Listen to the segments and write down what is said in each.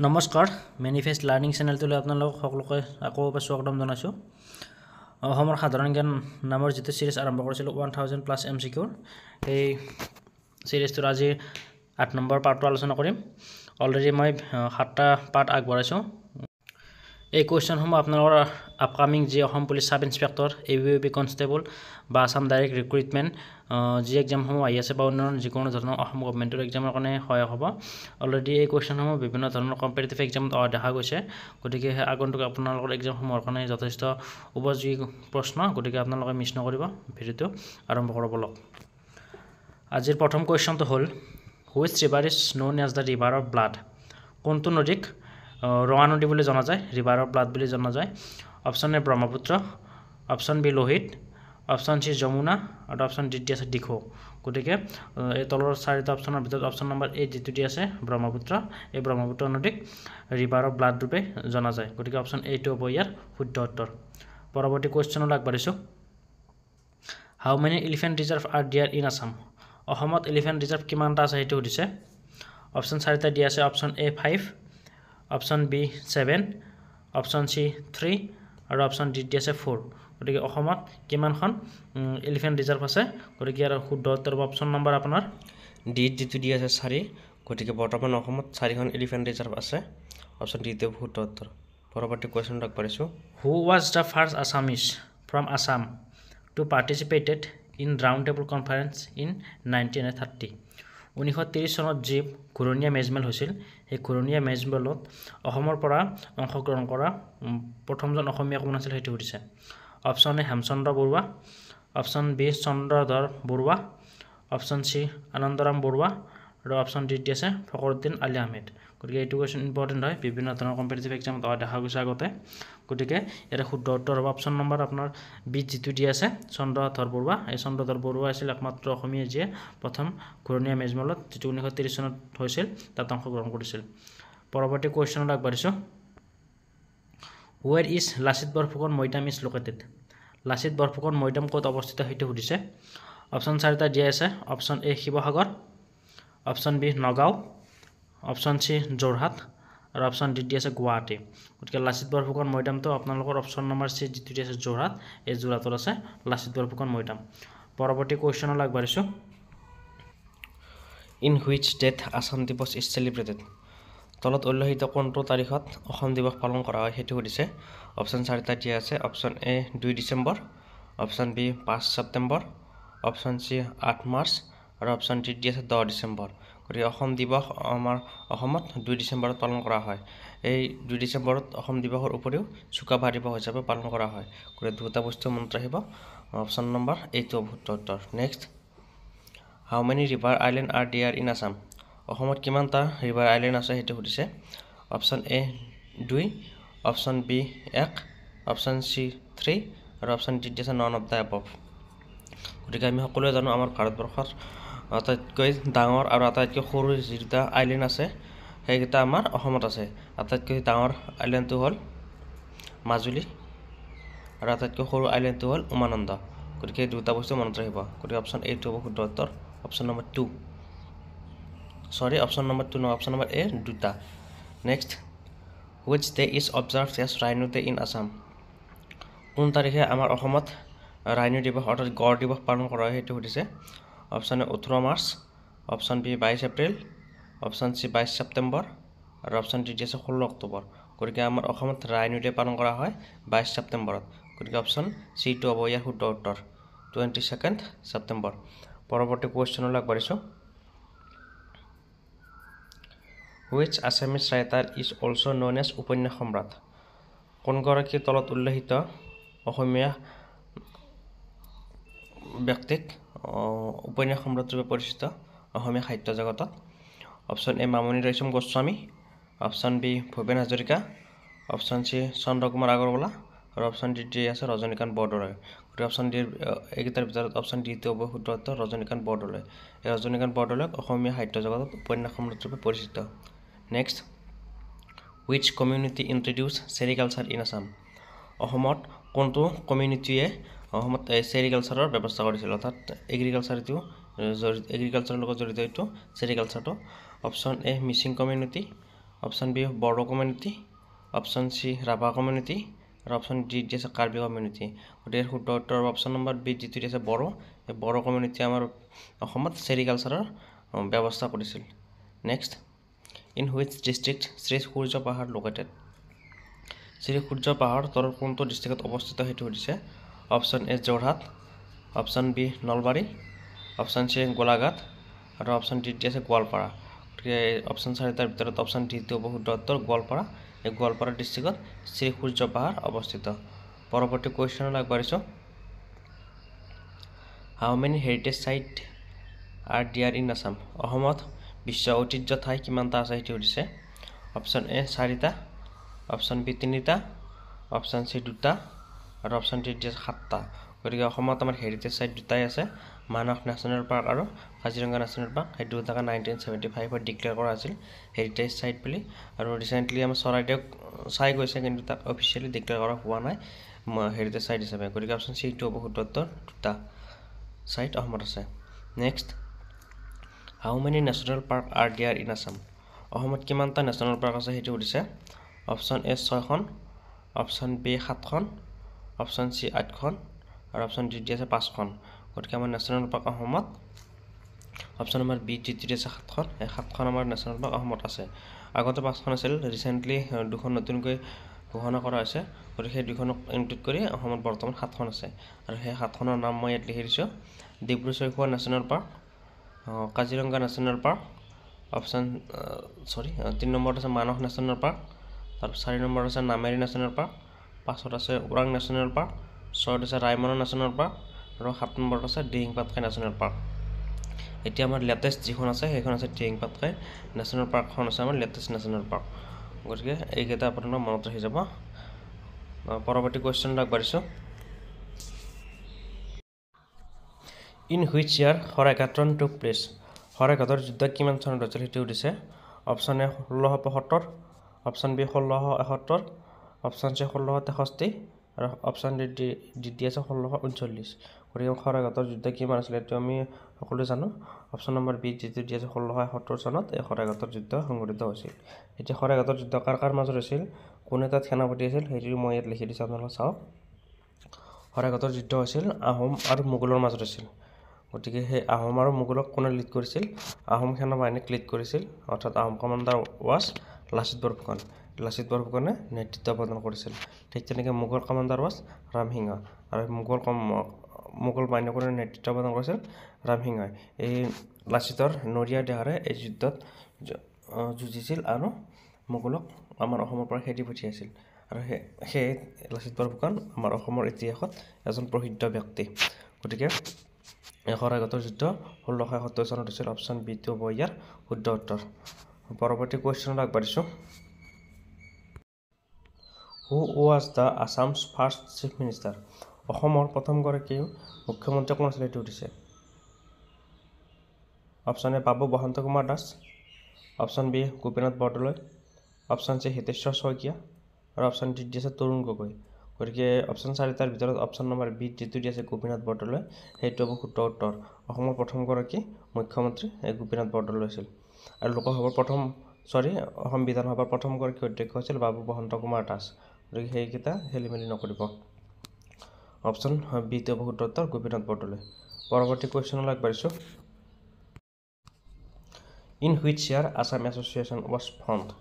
নমস্কাৰ, manifest learning চেনেলটোলৈ আপোনালোক সকলোকে আকৌ এবাৰ স্বাগতম জনাইছোঁ। অসমৰ সাধাৰণ জ্ঞান নামৰ যিটো ছিৰিজ আৰম্ভ কৰিছিলোঁ 1000 প্লাছ এমচিকিউৰ, সেই ছিৰিজটোৰ আজি 8 নম্বৰ পাৰ্টটো আলোচনা কৰিম। অলৰেডি মই সাতটা পাৰ্ট আগবঢ়াইছোঁ। এই কুৱেশ্যনসমূহ আপোনালোকৰ আপকামিং যি Assam police sub inspector, ABP constable বা আছাম ডাইৰেক্ট ৰিক্ৰুইটমেণ্ট যি এক্সামসমূহ আহি আছে বা অন্য যিকোনো ধৰণৰ অসম গভমেণ্টৰ এক্সামৰ কাৰণে সহায়ক হ'ব। অলৰেডি এই কুৱেশ্যনসমূহ বিভিন্ন ধৰণৰ কম্পিটিটিভ এক্সামত অহা দেখা গৈছে। গতিকে আগন্তুক আপোনালোকৰ এক্সামসমূহৰ কাৰণে যথেষ্ট উপযোগী প্ৰশ্ন। গতিকে আপোনালোকে মিছ নকৰিব। ভিডিঅ'টো আৰম্ভ কৰোঁ ব'লক। আজিৰ প্ৰথম কুৱেশ্যনটো হ'ল, Which river is known as the river of blood? কোনটো নদীক ৰঙা নদী বুলি জনা যায়, ৰিভাৰ অফ ব্লাড বুলি জনা যায়? Option A Brahmaputra, option B Lohit, option C Jamuna আৰু অপশ্যন ডি দি আছে দিখৌ। গতিকে এই তলৰ চাৰিটা অপশ্যনৰ ভিতৰত অপশ্যন নম্বৰ এ যিটো দি আছে ব্ৰহ্মপুত্ৰ, এই ব্ৰহ্মপুত্ৰ নদীক ৰিভাৰ অফ ব্লাড ৰূপে জনা যায়। গতিকে অপশ্যন এইটো হ'ব ইয়াৰ শুদ্ধ উত্তৰ। পৰৱৰ্তী কুৱেশ্যনলৈ আগবাঢ়িছোঁ। How many elephant reserve are there in Assam? অসমত এলিফেণ্ট ৰিজাৰ্ভ কিমানটা আছে সেইটো সুধিছে। অপশ্যন চাৰিটা দিয়া আছে, option A 5, option B 7, option C 3 আৰু অপশ্যন ডি দি আছে 4। গতিকে অসমত কিমানখন এলিফেণ্ট ৰিজাৰ্ভ আছে? গতিকে ইয়াৰ শুদ্ধ উত্তৰ হ'ব অপশ্যন নম্বৰ আপোনাৰ ডিত যিটো দি আছে 4। গতিকে বৰ্তমান অসমত চাৰিখন এলিফেণ্ট ৰিজাৰ্ভ আছে। অপশ্যন ডিটো শুদ্ধ উত্তৰ। পৰৱৰ্তী কুৱেশ্যনটো আগবাঢ়িছোঁ। Who was the first Assamese from Assam to participated in Round Table Conference in 1930? 1930 চনত যি ঘূৰণীয়া মেজমেল হৈছিল, সেই ঘূৰণীয়া মেজমেলত অসমৰ পৰা অংশগ্ৰহণ কৰা প্ৰথমজন অসমীয়া কোন আছিল সেইটো সুধিছে। Option A Hemchandra Barua, option B Chandradhar Barua, option C Anandaram Barua আৰু অপশ্যন ডি দি আছে ফকৰুদ্দিন আলি আহমেদ। গতিকে এইটো কুৱেশ্যন ইম্পৰ্টেণ্ট হয়, বিভিন্ন ধৰণৰ কম্পিটিটিভ এক্সামত অহা দেখা গৈছে আগতে। গতিকে ইয়াতে শুদ্ধ উত্তৰ হ'ব অপশ্যন নম্বৰ আপোনাৰ বি যিটো দি আছে চন্দ্ৰধৰ বৰুৱা। এই চন্দ্ৰধৰ বৰুৱা আছিল একমাত্ৰ অসমীয়া যিয়ে প্ৰথম ঘূৰণীয়া মেজমেলত, যিটো 1930 চনত হৈছিল, তাত অংশগ্ৰহণ কৰিছিল। পৰৱৰ্তী কুৱেশ্যনত আগবাঢ়িছোঁ। Where is Lachit Borphukan Moidam is located? Lachit Borphukan Moidam ক'ত অৱস্থিত সেইটো সুধিছে। অপশ্যন চাৰিটা দিয়া আছে, option A Sivasagar, option B Nagaon, option C Jorhat আৰু অপশ্যন ডি দি আছে গুৱাহাটী। গতিকে লাচিত বৰফুকন মৈদামটো আপোনালোকৰ অপশ্যন নম্বৰ চি যিটো দি আছে যোৰহাট, এই যোৰহাটত আছে লাচিত বৰফুকন মৈদাম। পৰৱৰ্তী কুৱেশ্যনলৈ আগবাঢ়িছোঁ। In which date Assam Diwas is celebrated? তলত উল্লেখিত কোনটো তাৰিখত অসম দিৱস পালন কৰা হয় সেইটো সুধিছে। অপশ্যন চাৰিটা দিয়া আছে, option A 2 December, option B 5 September, option C 8 March আৰু অপশ্যন ডি দি আছে 10 ডিচেম্বৰ। গতিকে অসম দিৱস আমাৰ অসমত 2 ডিচেম্বৰত পালন কৰা হয়। এই 2 ডিচেম্বৰত অসম দিৱসৰ উপৰিও চুকাফা দিৱস হিচাপে পালন কৰা হয়। গতিকে দুটা বস্তু মনত ৰাখিব। অপশ্যন নম্বৰ এইটো শুদ্ধ উত্তৰ। Next, how many river island are there in Assam? অসমত কিমানটা ৰিভাৰ আইলেণ্ড আছে সেইটো সুধিছে। Option A 2, option B 1, option C 3 আৰু অপশ্যন ডি আছে নন অফ the above. গতিকে আমি সকলোৱে জানো, আমাৰ ভাৰতবৰ্ষত আটাইতকৈ ডাঙৰ আৰু আটাইতকৈ সৰু যি দুটা আইলেণ্ড আছে, সেইকেইটা আমাৰ অসমত আছে। আটাইতকৈ ডাঙৰ আইলেণ্ডটো হ'ল মাজুলী আৰু আটাইতকৈ সৰু আইলেণ্ডটো হ'ল উমানন্দ। গতিকে এই দুটা বস্তু মনত ৰাখিব। গতিকে অপশ্যন এইটো হ'ব শুদ্ধ উত্তৰ, option number 2, sorry, option number 2 নহয়, অপশ্যন নম্বৰ এ দুটা। Next, which day is observe as Rhino Day in Assam? কোন তাৰিখে আমাৰ অসমত ৰাইনো দিৱস অৰ্থাৎ গড় দিৱস পালন কৰা হয় সেইটো সুধিছে। Option A 18 March, option B 22 April, option C 22 September আৰু অপশ্যন ডি আছে 16 অক্টোবৰ। গতিকে আমাৰ অসমত ৰাইনো ডে পালন কৰা হয় 22 ছেপ্টেম্বৰত। গতিকে অপশ্যন চিটো হ'ব ইয়াৰ শুদ্ধ উত্তৰ, 22 ছেপ্টেম্বৰ। পৰৱৰ্তী কুৱেশ্যনলৈ আগবাঢ়িছোঁ। Which Assamese writer is also known as উপন্যাস সম্ৰাট? কোনগৰাকী তলত উল্লেখিত অসমীয়া ব্যক্তিক উপন্যাস সম্ৰাট ৰূপে পৰিচিত অসমীয়া সাহিত্য জগতত? Option A Mamoni Raisom Goswami, option B Bhupen Hazarika, option C Chandra Kumar Agarwala আৰু অপশ্যন ডি ডি আছে ৰজনীকান্ত বৰদলৈ। গতিকে অপশ্যন ডিৰ এইকেইটাৰ ভিতৰত অপশ্যন ডিটো হ'ব শুদ্ধ উত্তৰ, ৰজনীকান্ত বৰদলৈ। এই ৰজনীকান্ত বৰদলৈক অসমীয়া সাহিত্য জগতত উপন্যাস সম্ৰাট ৰূপে পৰিচিত। Next, which community introduce sericulture in Assam? অসমত কোনটো কমিউনিটিয়ে অসমত চেৰিকালচাৰৰ ব্যৱস্থা কৰিছিল, অৰ্থাৎ এগ্ৰিকালচাৰটো জড়িত, এগ্ৰিকালচাৰৰ লগত জড়িত এইটো চেৰিকালচাৰটো? Option A Mising community, Option B Bodo community, option C Rabha community আৰু অপশ্যন ডি দি আছে কাৰ্বি কমিউনিটি। গতিকে শুদ্ধ উত্তৰ অপশ্যন নম্বৰ বি যিটো দি আছে বড়ো, এই বড়ো কমিউনিটি আমাৰ অসমত চেৰিকালচাৰৰ ব্যৱস্থা কৰিছিল। Next, in which district Shri Surya Pahar located? Shri Surya Pahar তলৰ কোনটো ডিষ্ট্ৰিক্টত অৱস্থিত সেইটো সুধিছে। Option A Jorhat, option B Nalbari, option C Golaghat আৰু অপশ্যন ডি দি আছে গোৱালপাৰা। গতিকে অপশ্যন চাৰিটাৰ ভিতৰত অপশ্যন ডিটো হ'ব শুদ্ধ উত্তৰ, গোৱালপাৰা। এই গোৱালপাৰা ডিষ্ট্ৰিক্টত শ্ৰী সূৰ্য পাহাৰ অৱস্থিত। পৰৱৰ্তী কুৱেশ্যনলৈ আগবাঢ়িছোঁ। How many heritage site are there in Assam? অসমত বিশ্ব ঐতিহ্য ঠাই কিমানটা আছে সেইটো সুধিছে। অপশ্যন এ চাৰিটা, অপশ্যন বি তিনিটা, অপশ্যন চি দুটা আৰু অপশ্যন ডি দি সাতটা। গতিকে অসমত আমাৰ হেৰিটেজ চাইট দুটাই আছে, মানস নেশ্যনেল পাৰ্ক আৰু কাজিৰঙা নেশ্যনেল পাৰ্ক। সেই দুটাকে 1975ত ডিক্লেয়াৰ কৰা হৈছিল হেৰিটেজ চাইট বুলি। আৰু ৰিচেণ্টলি আমাৰ চৰাইদেউক চাই গৈছে, কিন্তু তাক অফিচিয়েলি ডিক্লেয়াৰ কৰা হোৱা নাই হেৰিটেজ চাইট হিচাপে। গতিকে অপশ্যন চিটো হ'ব শুদ্ধ উত্তৰ, দুটা চাইট অসমত আছে। Next, how many national park are there in Assam? অসমত কিমানটা নেশ্যনেল পাৰ্ক আছে সেইটো সুধিছে। অপশ্যন এ 6খন, অপশ্যন বি 7খন, অপশ্যন চি 8খন আৰু অপশ্যন ডি দি আছে 5খন। গতিকে আমাৰ নেশ্যনেল পাৰ্ক অসমত অপশ্যন নম্বৰ বি যিটো দি আছে 7খন, এই 7খন আমাৰ নেশ্যনেল পাৰ্ক অসমত আছে। আগতে 5খন আছিল, ৰিচেণ্টলি দুখন নতুনকৈ ঘোষণা কৰা হৈছে। গতিকে সেই দুখনক ইনক্লুড কৰি অসমত বৰ্তমান 7খন আছে। আৰু সেই 7খনৰ নাম মই ইয়াত লিখি দিছোঁ। Dibru Saikhowa national park, Kaziranga national park, option sorry 3 নম্বৰত আছে মানস নেশ্যনেল পাৰ্ক, তাৰপিছত 4 নম্বৰত আছে নামেৰি নেশ্যনেল পাৰ্ক, 5ত আছে ওৰাং নেশ্যনেল পাৰ্ক, 6ত আছে ৰায়মনা নেশ্যনেল পাৰ্ক আৰু 7 নম্বৰত আছে দিহিং পাটকাই নেশ্যনেল পাৰ্ক। এতিয়া আমাৰ লেটেষ্ট যিখন আছে সেইখন আছে দিহিং পাটকাই নেশ্যনেল পাৰ্কখন আছে আমাৰ লেটেষ্ট নেশ্যনেল পাৰ্ক। গতিকে এইকেইটা আপোনালোকে মনত ৰাখি যাব। পৰৱৰ্তী কুৱেশ্যনটো আগবাঢ়িছোঁ। In which year Saraighat run took place? শৰাইঘাটৰ যুদ্ধ কিমান চনত হৈছিল সেইটো সুধিছে। Option A 1675, option B 1671, option C 1663 আৰু অপশ্যন ডি দি আছে 1639। গতিকে শৰাইঘাটৰ যুদ্ধ কিমান আছিলে এইটো আমি সকলোৱে জানো। অপশ্যন নম্বৰ বি যিটো দি আছে 1671 চনত এই শৰাইঘাটৰ যুদ্ধ সংঘটিত হৈছিল। এতিয়া শৰাইঘাটৰ যুদ্ধ কাৰ কাৰ মাজত হৈছিল, কোনে তাত সেনাপতি আছিল সেইটো মই ইয়াত লিখি দিছোঁ, আপোনালোকে চাওক। শৰাইঘাটৰ যুদ্ধ হৈছিল আহোম আৰু মোগলৰ মাজত হৈছিল। গতিকে সেই আহোম আৰু মোগলক কোনে লিড কৰিছিল? আহোম সেনাবাহিনীক লিড কৰিছিল, অৰ্থাৎ আহোম কমাণ্ডাৰ ৱাছ লাচিত বৰফুকন। লাচিত বৰফুকনে নেতৃত্ব প্ৰদান কৰিছিল। ঠিক তেনেকৈ মোগল কমাণ্ডাৰ ৱাছ ৰামসিংহ আৰু মোগল বাহিনীক কোনে নেতৃত্ব প্ৰদান কৰিছিল? ৰামসিংহই। এই লাচিতৰ নৰিয়া দেহাৰে এই যুদ্ধত যুঁজিছিল আৰু মোগলক আমাৰ অসমৰ পৰা খেদি পঠিয়াইছিল। আৰু সেয়ে লাচিত বৰফুকন আমাৰ অসমৰ ইতিহাসত এজন প্ৰসিদ্ধ ব্যক্তি। গতিকে শৰাইঘাটৰ যুদ্ধ 1671 চনত হৈছিল। অপশ্যন বিটো হ'ব ইয়াৰ শুদ্ধ উত্তৰ। পৰৱৰ্তী কুৱেশ্যনত আগবাঢ়িছোঁ। Who was the Assam's first chief minister? অসমৰ প্ৰথমগৰাকী মুখ্যমন্ত্ৰী কোন আছিলে সেইটো সুধিছে। Option A Babu Basanta Kumar Das, option B Gopinath Bordoloi, option C Hiteswar Saikia আৰু অপশ্যন ডি দি আছে তৰুণ গগৈ। গতিকে অপশ্যন চাৰিটাৰ ভিতৰত অপশ্যন নম্বৰ বি যিটো দি আছে গোপীনাথ বৰদলৈ, সেইটো হ'ব শুদ্ধ উত্তৰ। অসমৰ প্ৰথমগৰাকী মুখ্যমন্ত্ৰী এই গোপীনাথ বৰদলৈ আছিল। আৰু লোকসভাৰ প্ৰথম অসম বিধানসভাৰ প্ৰথমগৰাকী অধ্যক্ষ আছিল বাবু বসন্ত কুমাৰ দাস। গতিকে সেইকেইটা খেলি মেলি নকৰিব। অপশ্যন বিটো হ'ব শুদ্ধ উত্তৰ, গোপীনাথ বৰদলৈ। পৰৱৰ্তী কুৱেশ্যনলৈ আগবাঢ়িছোঁ। In which year Assam association was formed?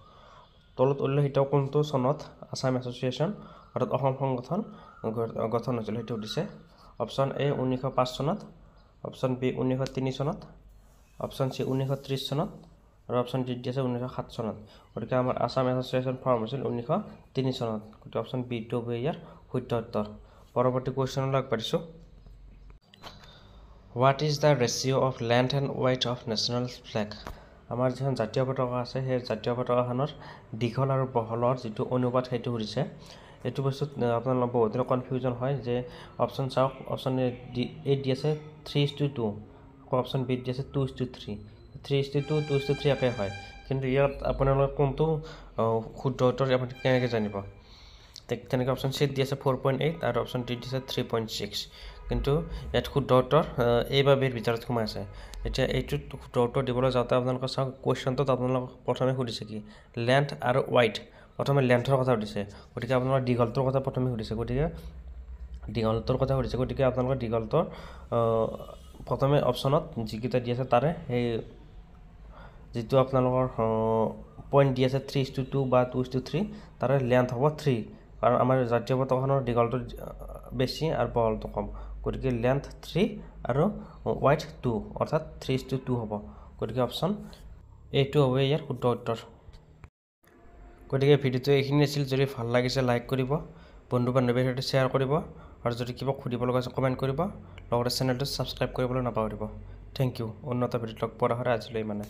তলত উল্লেখিত কোনটো চনত আছাম এছ'চিয়েশ্যন অৰ্থাৎ অসম সংগঠন গঠন হৈছিল সেইটো সুধিছে। অপশ্যন এ 1905 চনত, অপশ্যন বি 1903 চনত, অপশ্যন চি 1930 চনত আৰু অপশ্যন ডি দি আছে 1907 চনত। গতিকে আমাৰ আছাম এছ'চিয়েশ্যন ফৰ্ম হৈছিল 1903 চনত। গতিকে অপশ্যন বিটো হ'ব ইয়াৰ শুদ্ধ উত্তৰ। পৰৱৰ্তী কুৱেশ্যনলৈ আগবাঢ়িছোঁ। What is the ratio of length and width of national flag? আমাৰ যিখন জাতীয় পতাকা আছে সেই জাতীয় পতাকাখনৰ দীঘল আৰু বহলৰ যিটো অনুপাত সেইটো সুধিছে। এইটো বস্তুত আপোনালোকৰ বহুতৰে কনফিউজন হয় যে অপশ্যন চাওক, অপশ্যন এ দি আছে 3:2, আকৌ অপশ্যন বি দি আছে 2:3। 3:2, 2:3 একে হয়, কিন্তু ইয়াত আপোনালোকে কোনটো শুদ্ধ উত্তৰ আপুনি কেনেকৈ জানিব? তেনেকৈ অপশ্যন চিত দি আছে 4.8 আৰু অপশ্যন ডি দিছে 3.6। কিন্তু ইয়াত শুদ্ধ উত্তৰ এ বা বিৰ ভিতৰত সোমাই আছে। এতিয়া এইটোত শুদ্ধ উত্তৰ দিবলৈ যাওঁতে আপোনালোকে চাওক, কুৱেশ্যনটোত আপোনালোকক প্ৰথমে সুধিছে কি, লেন্থ আৰু ৱাইড। প্ৰথমে লেন্থৰ কথা সুধিছে, গতিকে আপোনালোকৰ দীঘলটোৰ কথা প্ৰথমে সুধিছে, গতিকে দীঘলটোৰ কথা সুধিছে, গতিকে আপোনালোকৰ দীঘলটোৰ প্ৰথমে অপশ্যনত যিকেইটা দি আছে তাৰে সেই যিটো আপোনালোকৰ পইণ্ট দি আছে 3:2 বা 2:3, তাৰে লেন্থ হ'ব 3, কাৰণ আমাৰ জাতীয় পতাকাখনৰ দীঘলটো বেছি আৰু বহলটো কম, গতিকে লেন্থ 3 আৰু ৱাইড 2, অৰ্থাৎ 3:2 হ'ব। গতিকে অপশ্যন এইটো হ'ব ইয়াৰ শুদ্ধ উত্তৰ। গতিকে ভিডিঅ'টো এইখিনি আছিল। যদি ভাল লাগিছে লাইক কৰিব, বন্ধু বান্ধৱীৰ সৈতে শ্বেয়াৰ কৰিব, আৰু যদি কিবা সুধিব লগা আছে কমেণ্ট কৰিব, লগতে চেনেলটো ছাবস্ক্ৰাইব কৰিবলৈ নাপাহৰিব। Thank U. অন্য এটা ভিডিঅ'ত লগ পোৱাৰ আশাৰে আজিলৈ ইমানে।